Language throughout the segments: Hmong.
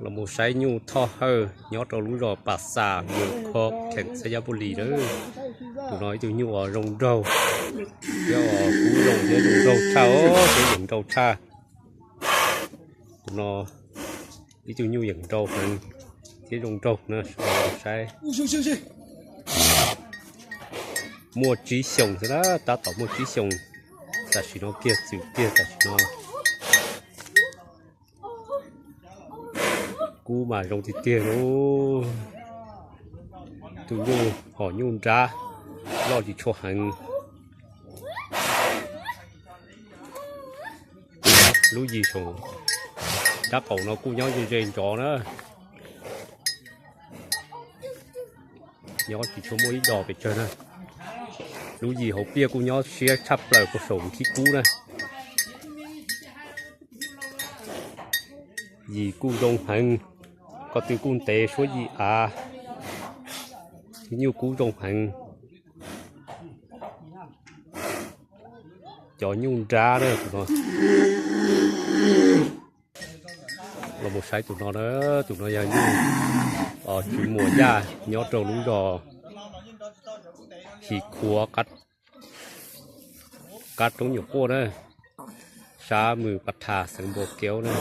Los mus saib nyuj Thoj Hawj nyob rau lub zos Pas Xas, Mws Khov, kheem Xayabuli lawm. Tus no ib tug nyuj uas zoo nraug, thiab uas kub zoo thiab zoo nraug tshaj os, thiab yeem nraug tshaj. Tus no ib tug nyuj yeem nraug heev thiab zoo nraug na, saib. Muaj tsib xyoos xwb na, tab tom muaj tsib xyoos, tam sim no kiag txwm kiag tam sim no. Kub mas zoo tiag tiag lauj. Tus nyuj hom nyuj nrab loj tsis tshua heev. Lub yis saum nrab qaum no kuj nyob ze ze ntsov na. Nyob tsis tshua muaj ib dos pes tsawg na. Lub yis hauv pliaj kuj nyob siab tshaj plaws puag saum nkhib kub na. Yis kuj zoo heev, ko tw kuj ntev suab yim av, nyuj kub zoo heev. Cov nyuj nrab na tus no. Los mus saib tus no na, tus no yog nyuj Tswv Muas Yaj nyob rau lub zos His Khuav, qab roob nyuam quaj na, sab Mws Pas Thas xeev Npau Kev na.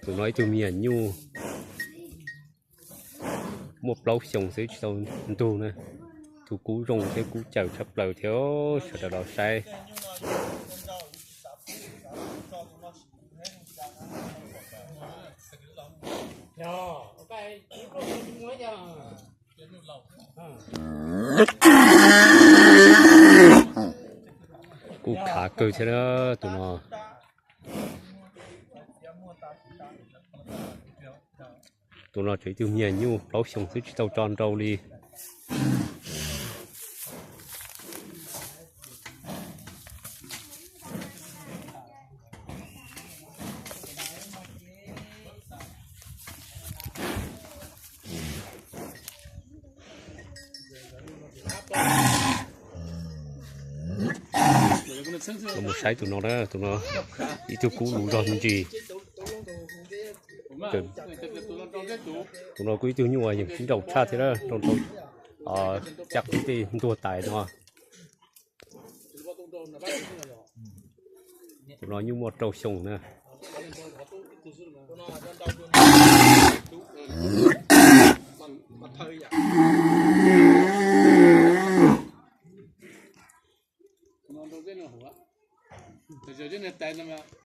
Tus no ib tug me nyuam nyuj muaj plaub xyoos xwb tsis tau ntug na. Tus kub zoo thiab kub cawm tshaj plaws thiab, sawv daws los saib. Kuj khav kawg thiab na tus no. Tus no tseem ib tug me nyuam nyuj plaub xyoos xwb tsis tau tso nrau li. Los mus saib tus no na, tus no ib tug kub luv zog ntsis. Tus no kuj ib tug nyuj uas yeej sib nraus tshaj thiab, rau rau caj qwb tej ntuag tais no. Tus no nyuj muaj rau xyoo na.